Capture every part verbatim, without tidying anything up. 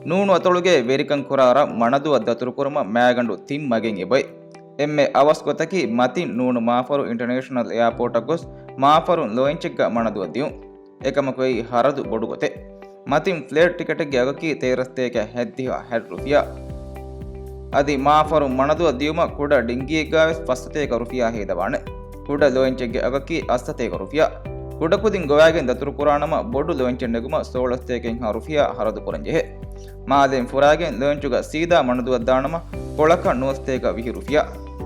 ނޫނު އަތޮޅުގެ ވެރިކަން ކުރާ ރަށް މަނަދޫއަށް ދަތުރުކުރުމަށް މައިގަނޑު ތިން މަގެއް އެބައި. އެންމެ އަވަސް ގޮތަކީ މަތިން ނޫނު މާފަރު އިންޓަރނޭޝަނަލް އެއާޕޯޓަށް ގޮސް މާފަރު ލޯއިންޗެއްގަ މަނަދޫއަށް ދިޔުން. އެކަމަކު އެއީ ހަރަދު ބޮޑު ގޮތެއް. މަތިން ފްލައިޓް ޓިކެޓެއްގެ އަގަކީ ތޭރަސަތޭކަ ހަތްދިހަ ހަތް ރުފިޔާ. އަދި މާފަރު މަނަދޫއަށް ދިޔުމަށް ކުޑަ ޑިންގީއެއްގަވެސް ފަސްސަތޭކަ ރުފިޔާ ހޭދަވާނެ. ކުޑަ ލޯއިންޗެއްގެ އަގަކީ އަށްސަތޭކަ ރުފިޔާ. ކުޑަކުދިން ގޮވައިގެން ދަތުރުކުރާނަމަ ބޮޑު ލޯއިންޗެއް ނެގުމަށް ސޯޅަސަތޭކަ ހާ ރުފިޔާ ހަރަދު ކުރަންޖެހޭ. މާލޭން ފުރާގެން ލޯއިންޗުގަ ސީދާ މަނަދޫއަށް ދާނަމަ ކޮޅަކަށް ނުވަސަތޭކަ ވިހި ރުފިޔާ.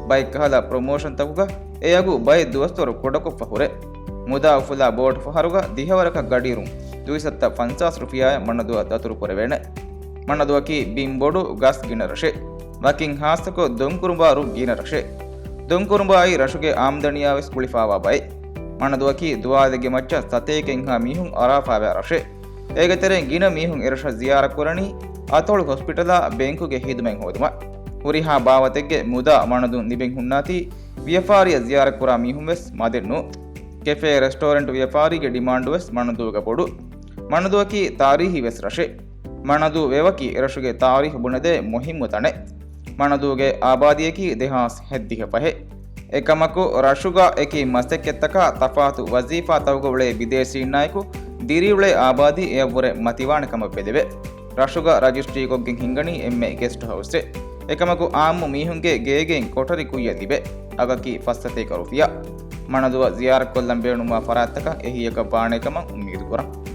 ބައެއްކަހަލަ ޕްރޮމޯޝަންތަކުގަ އެ އަގު ބައެއް ދުވަސްވަރު ކުޑަކޮށްފަ ހުރޭ. މުދާ އުފުލާ ބޯޓު ފަހަރުގަ ދިހަވަރަކަށް ގަޑިއިރުން ދުއިސައްތަ ފަންސާސް ރުފިޔާއަށް މަނަދޫއަށް ދަތުރު ކުރެވޭނެ. މަނަދޫއަކީ ބިން ބޮޑު ގަސް ގިނަ ރަށެއް. ވަކިން ހާއްސަކޮށް ދޮންކުރުނބާރު ގިނަ ރަށެއް. ދޮންކުރުނބާއީ ރަށުގެ އާމްދަނީއާވެސް ގުޅިފާވާ ބައެއް. މަނަދޫއަކީ ދުވާލެއްގެ މައްޗަށް ސަތޭކަ ހާ މީހުން އަރާފާވާ ރަށެއް. އޭގެ ތެރެއިން ގިނަ މީހުން އެރަށަށް ޒިޔާރަތް ކުރަނީ އަތޮޅު ހޮސްޕިޓަލާ ބޭންކުގެ ހިދުމަތް ހޯދުމަށް. ހުރިހާ ބާވަތެއްގެ މުދާ މަނަދޫން ލިބެން ހުންނާތީ ވިޔަފާރިއަށް ޒިޔާރަތް ކުރާ މީހުން ވެސް މަދެއް ނޫން. ކެފޭ ރެސްޓޯރެންޓް ވިޔަފާރީގެ ޑިމާންޑު ވެސް މަނަދޫގަ ބޮޑު. މަނަދޫއަކީ ތާރީހީ ވެސް ރަށެއް. މަނަދޫ ވެވަކީ އެރަށުގެ ތާރީހު ބުނެދޭ މުހިއްމު ތަނެއް. މަނަދޫގެ އާބާދީއަކީ ދެހާސް ހަތްދިހަ ފަހެއް. އެކަމަކު، ރަށުގަ އެކި މަސައްކަތްތަކާ ތަފާތު ވަޒީފާތަކުގަ އުޅޭ ބިދޭސީންނާއެކު ދިރިއުޅޭ އާބާދީ އެއަށްވުރެ މަތިވާނެ ކަމަށް ބެލެވޭ. ރަށުގަ ރަޖިސްޓްރީކޮށްގެން ހިންގަނީ އެންމެ ގެސްޓް ހައުސްއެއް. އެކަމަކު، އާއްމު މީހުންގެ ގޭގެއިން ކޮޓަރި ކުއްޔަށް ލިބޭ އަގަކީ ފަސްސަތޭކަ ރުފިޔާ. މަނަދޫއަށް ޒިޔާރަތްކޮށްލަން ބޭނުންވާ ފަރާތްތަކަށް އެހީއަކަށް ވާނެ ކަމަށް އުއްމީދުކުރަން.